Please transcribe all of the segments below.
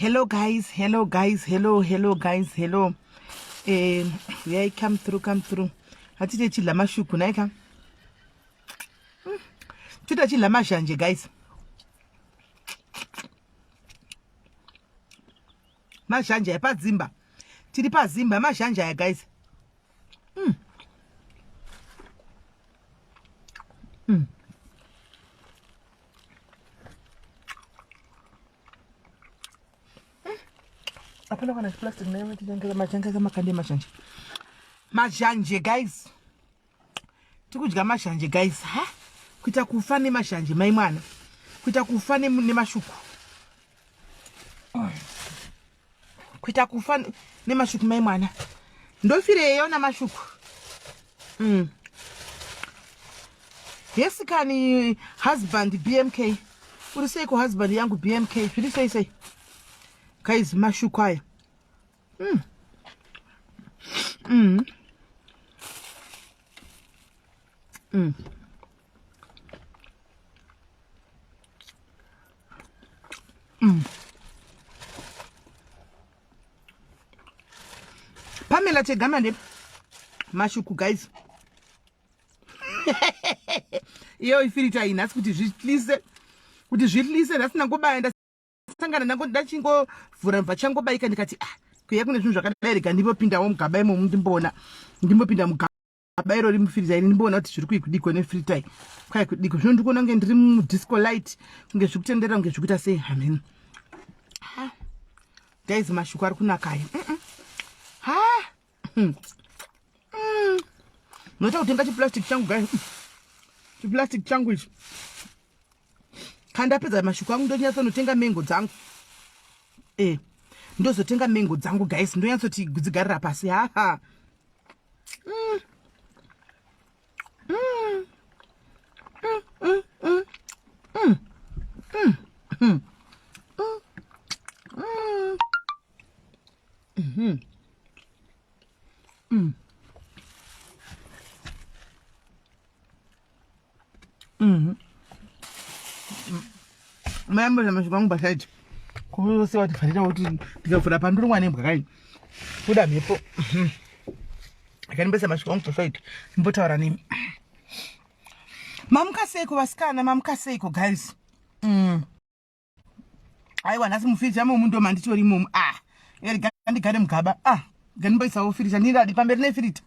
Hello guys, hello guys, hello, hello guys, hello. Eh, yeah, come through, come through. Hatite chidla mashuku naika. Tita chidla mashanje guys. Mashanje epadzimba. Tiri pazimba mashanje aya guys. Hapana kana chiplastic nayo makande mazhanje. Mazhanje guys. Tikudya mazhanje guys. Ha? Kuita kufa nemazhanje mai mwana. Kuita kufa nemashuku. Kuita kufa nemashuku mai mwana. Ndofireyo namashuku. Yes kani husband BMK. Uri sei ko husband yangu BMK? Zviri sei sei? Guys, mashuku aya. Pamela Chegama nde mashuku guys. Iyo ifirita iyi nhasi kuti zvihlise. Kuti zvihlise nhasi ndangobaya ndasangana nango ndachingovhura mva changobaika ndikati ah kuya kune zvinhu zvakadai rega ndimbopindawo mugaba imomo ndimboona ndimbopinda mugaba iro rimufirita iri ndimboona kuti zviri kuikudiko nefirita iyi kwai kudiko zvino ndikuona kunge ndiri mudisco light kunge zviri kutenderera kunge zviri kuita sei hameno. Ha guys mashuku ari kunaka ayo. Ha. Noita kutenga chiplastic changu guys. Chiplastic changu ichi. Kana ndapedza mashuku angu ndonyatsonotenga mengo dzangu. Ndozotenga mengo dzangu guys, ndonyatsoti dzigarira pasi. Ha ha. Mayambo mashoko angu pasaiti kusiwa kuti fanira kuti ndikavhura pandurumwa nembwa kai kuda mhepo akandimbesa mashoko angu pasaiti ndimbotaura nemi. Mamuka seiko vasikana, mamuka seiko guys. Aiwa nhasi mufirija imomu ndo manditori imomu. Rega ndigare mugaba. Ngandimboisawo firija ndindadi pamberi nefirija.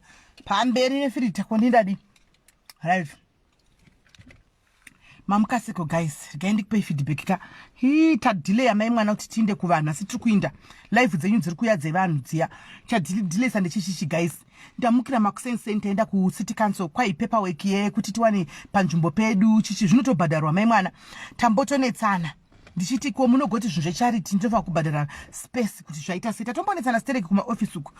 Pamberi nefirija ko ndindadi. Right. Mamuka seiko guys, regai ndikupei feedback ka. Hii tadelay mai mwana kuti tiinde kuvanhu asi tiri kuinda. Live dzenyu dziri kuya dzevanhu dziya. Chadilaysa ndechichichi guys. Ndamukira makuseni taenda ku city council kwai paperwork ye kuti tiwane panzvimbo pedu chichi zvinotobhadharwa mai mwana. Tambotonetsana. Ndichiti ko munogoti zvinhu zvecharity ndinofanira kubhadhara space kuti zvaita sei. Tatombonetsana stereki kuma office uku.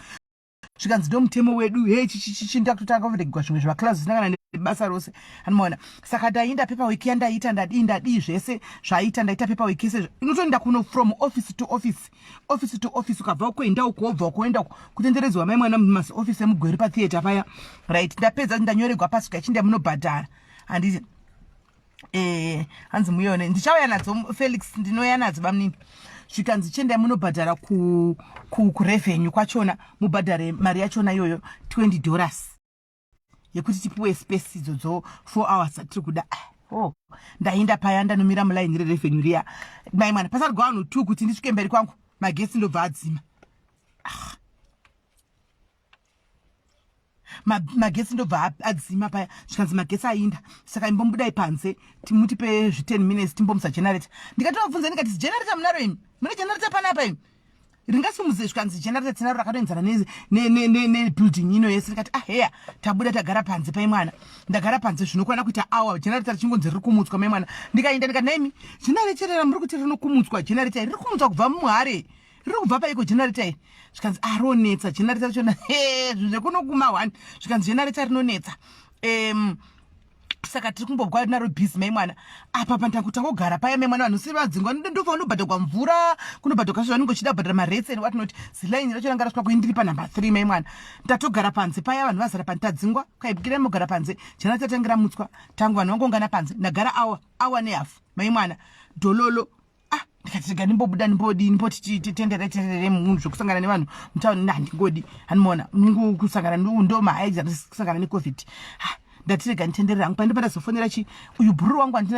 Zvikanzi ndo mutemo wedu hey chichi chichi ndakutotanga kuregwa zvimwe zvemaclass zvisina kana nebasa rose anomaona. Saka ndainda paperwork yandaita ndadii ndadii zvese zvaita ndaita paperwork yese inotoenda kuno from office to office office to office ukabva uko enda uko wobva uko enda uko kutenderedzwa mai mwana mumasi office emugweru patheatre paya. Right ndapedza ndanyoregwa pasi kachinda munobhadhara handiti hanzi muyone ndichauya nadzo Felix ndinouya nadzo bamunini. Zvikanzi chiendai munobhadhara kurevenue kwachona mubhadhare mari yachona iyoyo $20 yekuti tipiwe space idzodzo 4 hours dzatiri kuda. Oh, ndaenda paya ndanomira mulaini rerevenue riya mai mwana pasati gwa vanhu 2 kuti ndisvike mberi kwangu magetsi ndobva adzima. Magetsi ndobva adzima paya zvikanzi magetsi ainda saka imbomudai panze timutipe zvi 10 minutes timbomusa generator. Ndikatovabvunza ndikati generator munaro imi mune generator panapa imi? Ringasimudze zvikanzi generator tinaro rakatoenzana nebuilding ino yese. Ndikati, "Aheya." Ah, tabuda, tagara panze pai mwana. Ndagara panze zvinokwana kuita awa, generator richingonzi riri kumutswa, mai mwana. Ndikaenda ndikati, "Naimi, generator ramuri kuti rinokumutswa, generator riri kumutswa kubva muhare, riri kubva paiko generator iri?" Zvikanzi, "Aronetsa generator rachona." Zvinhu zvekunokuma one. Zvikanzi, "Generator rinonetsa, saka tiri kumbobwa naro busy." Mai mwana, apa pandakutangogara paya, mai mwana, vanhu siri vadzingwa, ndofa unobhadhagwa mvura, kunobhadhagwa zvavanenge uchida kubhadhara marates and what not. Zilaini racho ranga rasvika kuindiri panumber 3. Mai mwana, ndatogara panze paya, vanhu vazara panze. Tadzingwa, kaibikira mogara panze, jena tatangira mutswa tangu, vanhu vangoungana panze. Ndagara awa, awa nehafu, mai mwana, dhololo. Ah, ndikati rega ndimbobuda, ndimbodii, ndimboti tendere tendere munhu zvekusangana nevanhu mutauni handingodi. Hanimona kusangana ndo mahaids, kusangana neCovid. Ndati rega nditenderere hangu. Paindo pandazofonera chi uyu bhururu wangu andina.